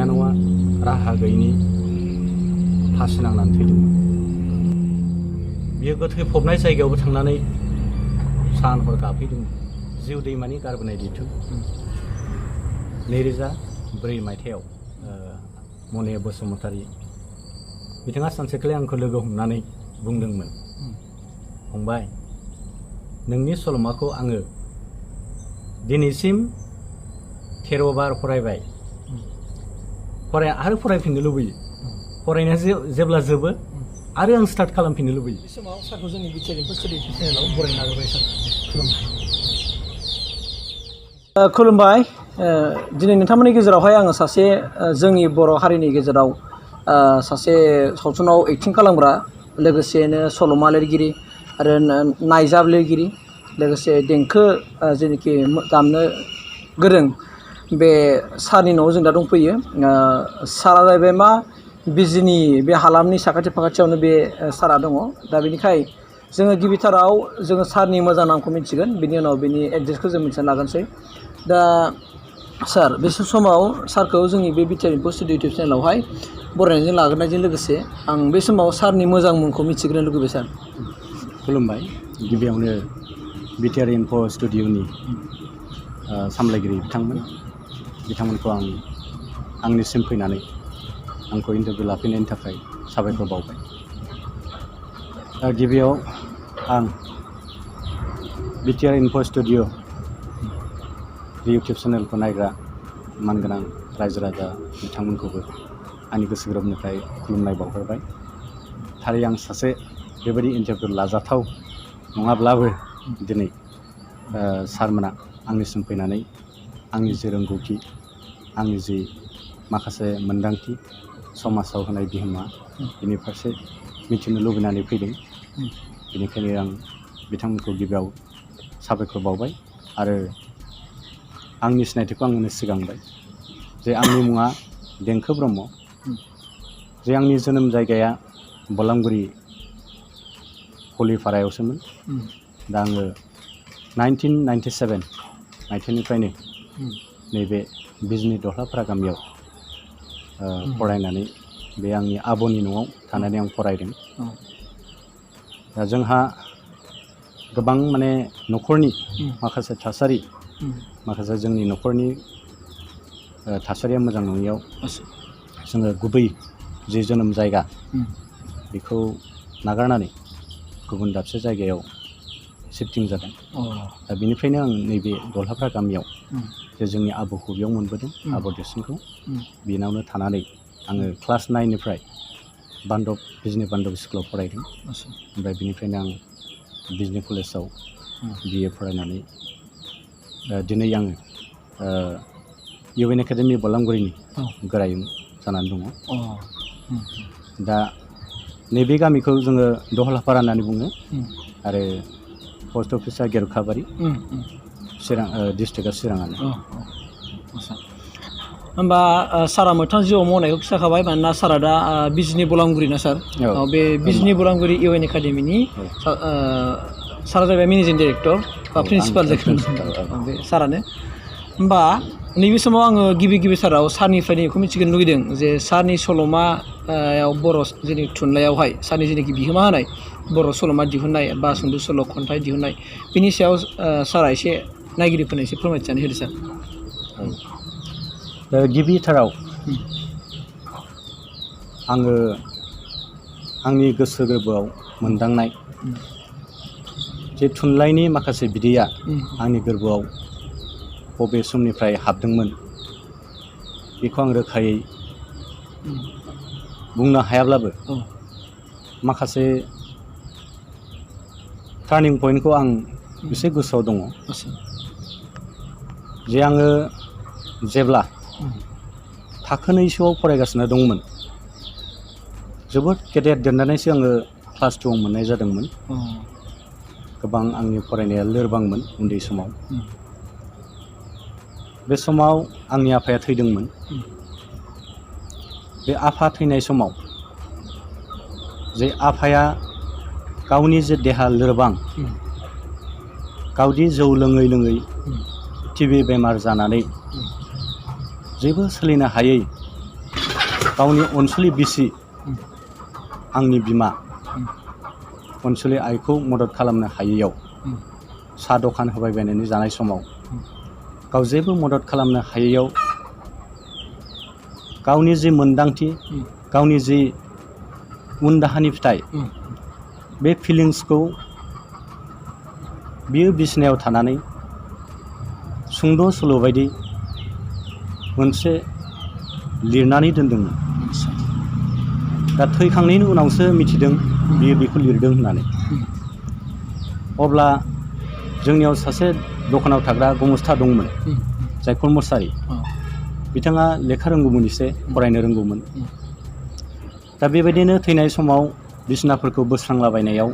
बिनानावा राहा गैयिनि फासि नांनानै थैदोंमोन। बियो गोथै फबनाय जायगायावबो थांनानै सान हर गाबहैदोंमोन। जिउ दैमानि गारबोनाय दिथु 2004 मायथाइयाव मने बसुमतारी बिथाङा सानसेखालि आंखौ लोगो हमनानै बुंदोंमोन, फंबाय, नोंनि सल'माखौ आङो दिनैसिम 13 बार फरायबाय, आरो फरायफिननो लुबैयो। फरायनाया जेब्ला जोबो आरो आं स्टार्ट खालामफिननो लुबैयो। बे समाव सारखौ जोंनि बिटिआरएफोस्टुडियो इउटुब चेनेलाव बरायनो नाजाबाय सार। खुलुमबाय। दिनै नोंथांमोननि गेजेरावहाय आङो सासे जोंनि बर' हारिनि गेजेराव सासे सावथुनाव एक्टिं खालामग्रा, लोगोसेनो सल'मा लिरगिरि आरो नायजाब लिरगिरि, लोगोसे देंखो जेनोखि दामनो गोरों बे सारनि न'आव जों दा दंफैयो। सारा जाहैबाय मा बिजनि बे हालामनि साखाथि फाखाथियावनो बे सारा दङ। दा बेनिखाय जोङो गिबिथाराव जोङो सारनि मोजां नामखौ मिथिगोन, बिनि उनाव बिनि एड्रेसखौ जों मिथिना लागोनसै। दा सार, बे समाव सारखौ जोंनि बे बिटिआरएफोस्टुडियो इउटुब चेनेलावहाय बरायनायजों लाग्रोनायजों लोगोसे आं बे समाव सारनि मोजां मुंखौ मिथिग्रोनो लुगैबाय सार। खुलुमबाय। गिबियावनो बिटिआरएफोस्टुडिय'नि सामलायगिरि बिथांमोनखौ आं आंनिसिम फैनानै आंखौ इन्टारभिउ लाफैनायनि थाखाय साबायखर बावबाय। गिबियाव आं बिटिआरएफोस्टुडिय' इउटुब चेनेलखौ नायग्रा मानगोनां रायजो राजा बिथांमोनखौबो आंनि गोसो गोरबोनिफ्राय खुलुमनाय बावहरबाय। थारै आं सासे बेबायदि इन्टारभिउ लाजाथाव नङाब्लाबो दिनै सारमोना आंनिसिम फैनानै आंनि जि रोंगौथि, आंनि जि माखासे मोन्दांथि, समाजाव होनाय बिहोमा, बिनि फारसे मिथिनो लुबैनानै फैदों। बेनिखायनो आं बिथांमोनखौ गिबियाव साबायखर बावबाय आरो आंनि सिनायथिखौ आं होनो सिगांबाय जे आंनि मुङा देंखो ब्रह्म, जे आंनि जोनोम जायगाया बलांगुरि कलिपारायावसोमोन। दा आङो 1997 मायथाइनिफ्रायनो नैबे बिजनि दहलाफारा गामियाव फरायनानै बे आंनि आब'नि न'आव थानानै आं फरायदों। दा जोंहा गोबां माने न'खरनि माखासे थासारि, माखासे जोंनि न'खरनि थासारिया मोजां नङियाव जोङो गुबै जि जोनोम जायगा बेखौ नागारनानै गुबुन दाबसे जायगायाव शिफ्टिं जादों। दा बेनिफ्रायनो आं नैबे दहलाफारा गामियाव जे जोंनि आबौखौ बेयाव मोनबोदों, आब' देरसिनखौ, बेनावनो थानानै आङो क्लास 9 निफ्राय बिजनि बान्दब स्कुलाव फरायदों। ओमफ्राय बेनिफ्रायनो आं बिजनि कलेजाव BA फरायनानै दिनै आङो UN एकाडेमि बलांगुरिनि गोरायुं जानानै दङ। दा नैबे गामिखौ जोङो दहलाफारा होननानै बुङो आरो पस्ट अफिसा गेरुखाबारि, चिरां डिस्ट्रिक्टआ चिराङानो। होमबा सारा मोगथां जिउआव मावनायखौ खिथाखाबाय, मानोना सारा दा बिजनि बलांगुरि ना सार? बे बिजनि बलांगुरि UN एकाडेमिनि सारा जाहैबाय मेनेजिं डाइरेक्टर बा प्रिन्सिपाल जायखौ बे सारानो। होमबा नैबे समाव आङो गिबि साराव सारनिफ्राय बेखौ मिथिनो लुगैदों जे सारनि सल'मायाव बर' जेनेखि थुनलाइयावहाय सारनि जेनेखि बिहोमा होनाय बर' सल'मा दिहुननाय बा सुंद' सल', खन्थाइ दिहुननाय, बिनि सायाव सारा एसे नायगिरिफोरनो एसे फोरमायथिनानै होदो सार। गिबिथाराव आङो आंनि गोसो गोरबोआव मोनदांनाय जे थुनलाइनि माखासे बिदैया आंनि गोरबोआव बबे समनिफ्राय हाबदोंमोन बेखौ आं रोखायै बुंनो हायाब्लाबो माखासे टार्निं पइन्टखौ आं एसे गोसोआव दङ। जे आङो जेब्ला थाखो 2सोआव फरायगासिनो दंमोन, जोबोद गेदेर देरनानैसो आङो क्लास 2आव मोननाय जादोंमोन। गोबां आंनि फरायनाया लोरबांमोन उन्दै समाव। बे समाव आंनि आफाया थैदोंमोन। बे आफा थैनाय समाव जे आफाया गावनि जे देहा लोरबां, गावदि जौ लोङै TB बेमार जानानै जेबो सोलिनो हायै गावनि अनसुलि बिसि आंनि बिमा अनसुलि आइखौ मदद खालामनो हायैयाव साहा दखान होबाय बायनानै जानाय समाव गाव जेबो मदद खालामनो हायैयाव गावनि जि मोन्दांथि गावनि जि उन दाहानि फिथाइ बे फिलिंसखौ बियो बिसिनायाव थानानै सुंद' सल' बायदि मोनसे लिरनानै दोनदोंमोन। दा थैखांनायनि उनावसो मिथिदों बियो बेखौ लिरदों होननानै। अब्ला जोंनियाव सासे दखानाव थाग्रा गमस्था दंमोन जायखौ मसारि बिथाङा लेखा रोंगौमोन एसे फरायनो रोंगौमोन। दा बेबायदिनो थैनाय समाव बिसिनाफोरखौ बोस्रांलाबायनायाव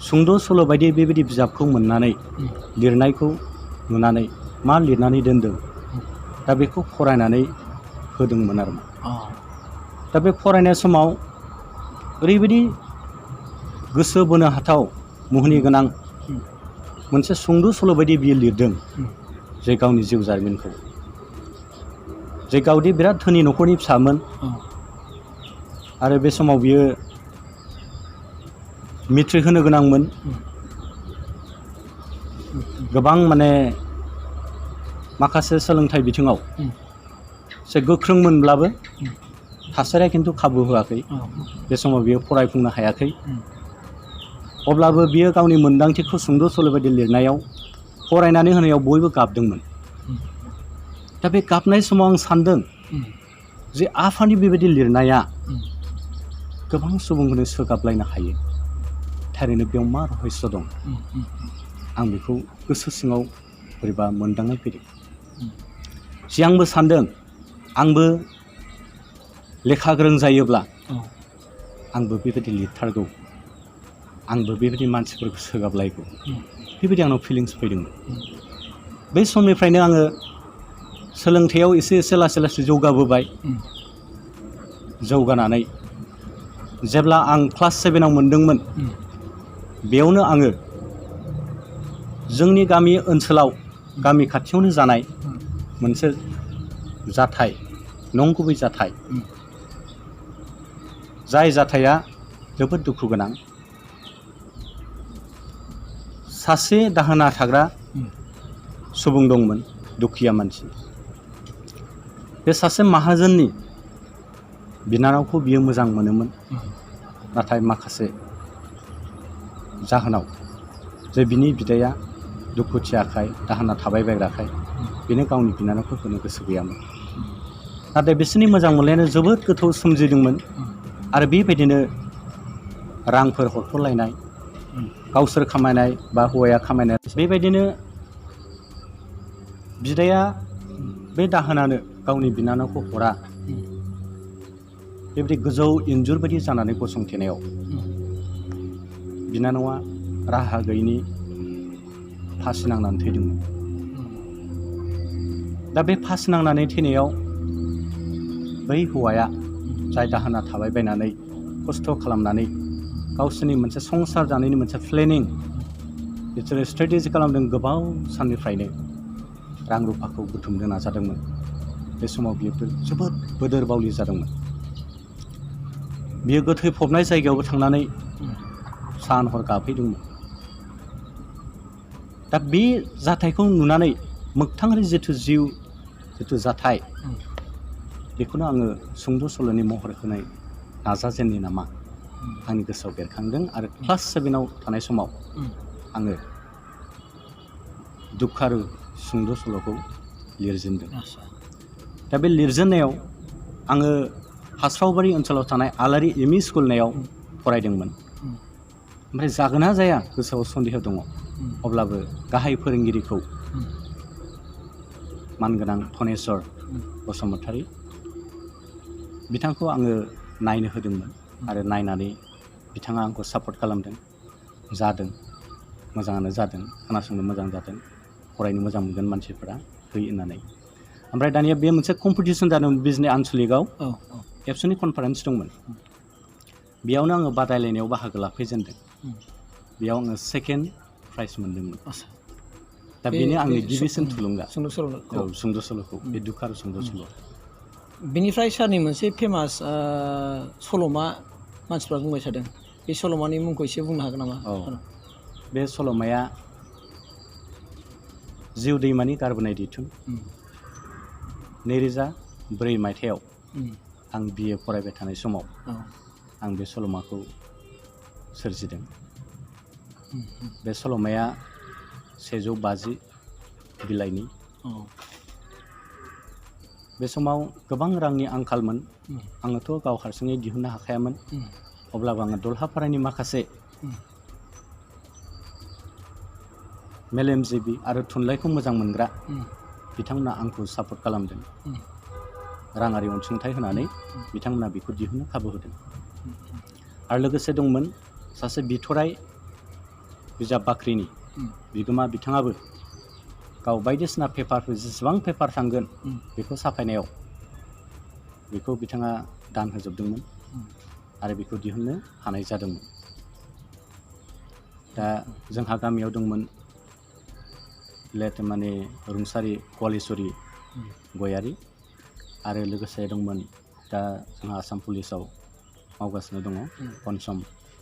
सुंद' सल' बायदि बेबायदि बिजाबखौ मोननानै लिरनायखौ नुनानै मा लिरनानै दोनदों दा बेखौ फरायनानै होदोंमोन आरो दा बे फरायनाय समाव ओरैबायदि गोसो बोनो हाथाव मुहिनि गोनां मोनसे सुंद' सल' बायदि बियो लिरदों जे गावनि जिउ जारिमिनखौ जे गावदि बिराद धोनि न'खरनि फिसामोन आरो बे समाव बियो मेट्रिक होनो गोनांमोन। गोबां माने माखासे सोलोंथाइ बिथिङाव एसे गोख्रोंमोनब्लाबो थासारिया खिन्थु खाबु होआखै। बे समाव बियो फरायफुंनो हायाखै। अब्लाबो बियो गावनि मोन्दांथिखौ सुंद' सल' बायदि लिरनायाव फरायनानै होनायाव बयबो गाबदोंमोन। दा बे गाबनाय समाव आं सान्दों जे आफानि बेबायदि लिरनाया गोबां सुबुंखौनो सोगाबलायनो हायो। थारैनो बेयाव मा रहस्य दं आं बेखौ गोसो सिङाव बोरैबा मोनदांनाय फैदों। जे आंबो सान्दों आंबो लेखा गोरों जायोब्ला आंबो बेबायदि लिरथारगौ, आंबो बेबायदि मानसिफोरखौ सोगाबलायगौ, बेबायदि आंनाव फिलिंस फैदोंमोन। बै समनिफ्रायनो आङो सोलोंथायाव एसे एसे लासै लासै जौगाबोबाय। जौगानानै जेब्ला आं क्लास 7आव मोनदोंमोन बेयावनो आङो जोंनि गामि ओनसोलाव गामि खाथियावनो जानाय मोनसे जाथाय, नंगुबै जाथाय, जाय जाथाया जोबोद दुखु गोनां। सासे दाहोना थाग्रा सुबुं दंमोन, दुखिया मानसि। बे सासे माहाजोननि बिनानावखौ बियो मोजां मोनोमोन। नाथाय माखासे जाहोनाव जे बिनि बिदाया दुखुथियाखाय दाहोना थाबाय बायग्राखाय बेनो गावनि बिनानावखौ होनो गोसो गैयामोन। नाथाय बिसोरनि मोजां मोनलायनाया जोबोद गोथौ सोमजिदोंमोन आरो बेबायदिनो रांफोर हरथ'लायनाय, गावसोर खामायनाय बा हौवाया खामायनाय, बेबायदिनो बिदाया बे दाहोनानो गावनि बिनानावखौ हरा बेबायदि गोजौ इन्जुर बायदि जानानै गसंथेनायाव बिनानावा राहा गैयिनि फासि नांनानै थैदोंमोन। दा बे फासि नांनानै थैनायाव बै हौवाया जाय दाहोना थाबाय बायनानै खस्थ' खालामनानै गावसोरनि मोनसे संसार जानायनि मोनसे प्लेनिं बिसोरो स्ट्रेटेजि खालामदों। गोबाव साननिफ्रायनो रां रुफाखौ बुथुमनो नाजादोंमोन। बे समाव बियो जोबोद बोदोर बावलि जादोंमोन। बियो गोथै फबनाय जायगायावबो थांनानै सान हर गाबहैदोंमोन। दा बे जाथायखौ नुनानै मोगथाङारि जिथु जाथाय बेखौनो आङो सुंद' सल'नि महर होनाय नाजाजेननि नामा आंनि गोसोआव बेरखांदों। आरो क्लास 7आव थानाय समाव आङो दुखारु सुंद' सल'खौ लिरजेनदों। दा बे लिरजेननायाव आङो हास्रावबारि ओनसोलाव थानाय आलारि एम इ स्कुलनायाव फरायदोंमोन। ओमफ्राय जागोन ना जाया गोसोआव सन्देह दङ। अब्लाबो गाहाय फोरोंगिरिखौ मानगोनां धनेस्वर बसुमतारी बिथांखौ आङो नायनो होदोंमोन आरो नायनानै बिथाङा आंखौ सापर्ट खालामदों। जादों, मोजाङानो जादों, खोनासंनो मोजां जादों, फरायनो मोजां मोनगोन मानसिफोरा होयो होननानै। ओमफ्राय दानिया बे मोनसे कम्पिटिसन जादोंमोन बिजनि आनसलिकआव। एबसुनि कनफारेन्स दंमोन। बेयावनो आङो बादायलायनायाव बाहागो लाफैजेनदों। बेयाव आङो सेकेन्ड प्राइज मोनदोंमोन। दा बेनो आंनि गिबिसिन थुलुंगा। सुंद' सल'खौ बे दुखारु सुंद' सल'। बेनिफ्राय सारनि मोनसे फेमास सल'मा मानसिफ्रा बुंबाय थादों बे सल'मानि मुंखौ एसे बुंनो हागोन नामा? औ बे सल'माया जिउ दैमानि गारबोनाय दैथुन 2004 मायथाइयाव आं BA फरायबाय थानाय समाव आं बे सल'माखौ सोरजिदों। बे सल'माया 150 बिलाइनि। बे समाव गोबां रांनि आंखालमोन। आङोथ' गाव हारसिङै दिहुननो हाखायामोन। अब्लाबो आङो दलहापारानि माखासे मेलेमजिबि आरो थुनलाइखौ मोजां मोनग्रा बिथांमोना आंखौ सापर्ट खालामदों। राङारि अनसुंथाइ होनानै बिथांमोना बेखौ दिहुननो खाबु होदों। आरो लोगोसे दंमोन सासे बिथराइ बिजाब बाख्रिनि बिगोमा, बिथाङाबो गाव बायदिसिना पेपारफोर जेसेबां पेपार थांगोन बेखौ साफायनायाव बेखौ बिथाङा दान होजोबदोंमोन आरो बेखौ दिहुननो हानाय जादोंमोन। दा जोंहा गामियाव दंमोन माने रुंसारि कलेश्वरी गयारी आरो लोगोसे दंमोन दा जोंहा आसाम पुलिसाव मावगासिनो दङ पनसम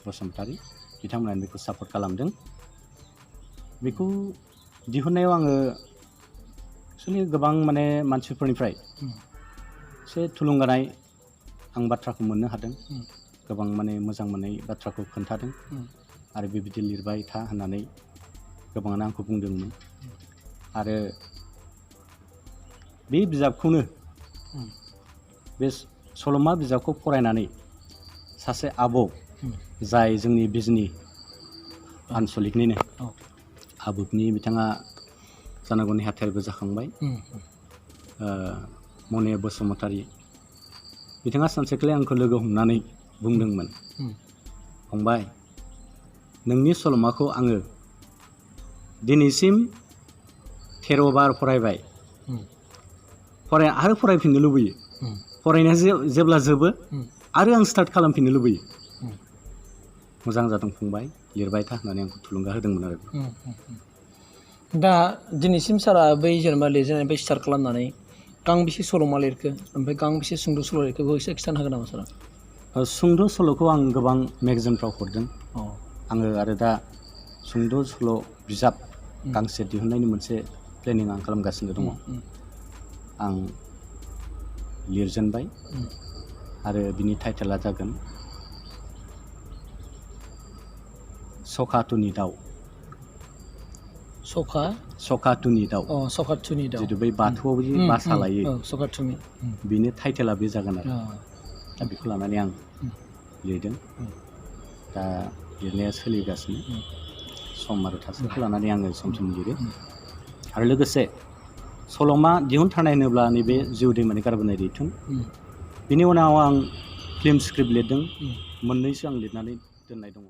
बसुमतारी, बिथांमोनानो बेखौ सापर्ट खालामदों। बेखौ दिहुननायाव आङो एक्सुवेलि गोबां माने मानसिफोरनिफ्राय एसे थुलुंगानाय आं बाथ्राखौ मोननो हादों। गोबां माने मोजां मोननाय बाथ्राखौ खोन्थादों आरो बेबायदि लिरबाय था होननानै गोबाङानो आंखौ बुंदोंमोन। आरो बे बिजाबखौनो बे सल'मा बिजाबखौ फरायनानै सासे आब' जाय जोंनि बिजनि आनसलिकनिनो आबुकनि बिथाङा जानांगौ नेहाथारिबो जाखांबाय, मने बसुमतारी, बिथाङा सानसेखालि आंखौ लोगो हमनानै बुंदोंमोन, फंबाय नोंनि सल'माखौ आङो दिनैसिम 13 बार फरायबाय, आरो फरायफिननो लुबैयो। फरायनाया जेब्ला जोबो आरो आं स्टार्ट खालामफिननो लुबैयो। मोजां जादों फंबाय, लिरबाय था होननानै आंखौ थुलुंगा होदोंमोन आरो। दा दिनैसिम सारा बै जेनेबा लिरजेननायनिफ्राय स्टार्ट खालामनानै गांबेसे सल'मा लिरखो, ओमफ्राय गांबेसे सुंद' सल' लिरखो बेखौ एसे खिथानो हागोन नामा सारा? सुंद' सल'खौ आं गोबां मेगाजिनफ्राव हरदों। आङो आरो दा सुंद' सल' बिजाब गांसे दिहुननायनि मोनसे प्लेनिं आं खालामगासिनो दङ। आं लिरजेनबाय आरो बिनि टाइटेला जागोन सखाथुनि दाउ। सखाथुनि दाउ। सखाथुनि दाउ। जितु बै बाथौआव जि बासा लायो, सखाथुनि, बिनि टाइटेला बे जागोन आरो। दा बेखौ लानानै आं लिरदों। दा लिरनाया सोलिगासिनो, सम आरो थासारिखौ लानानै आङो सम सम लिरो। आरो लोगोसे सल'मा दिहुनथारनाय होनोब्ला नैबे जिउ दैमानि गारबोनाय दैथुन। बिनि उनाव आं फिल्म स्क्रिप्ट लिरदों, मोननैसो आं लिरनानै दोननाय दङ।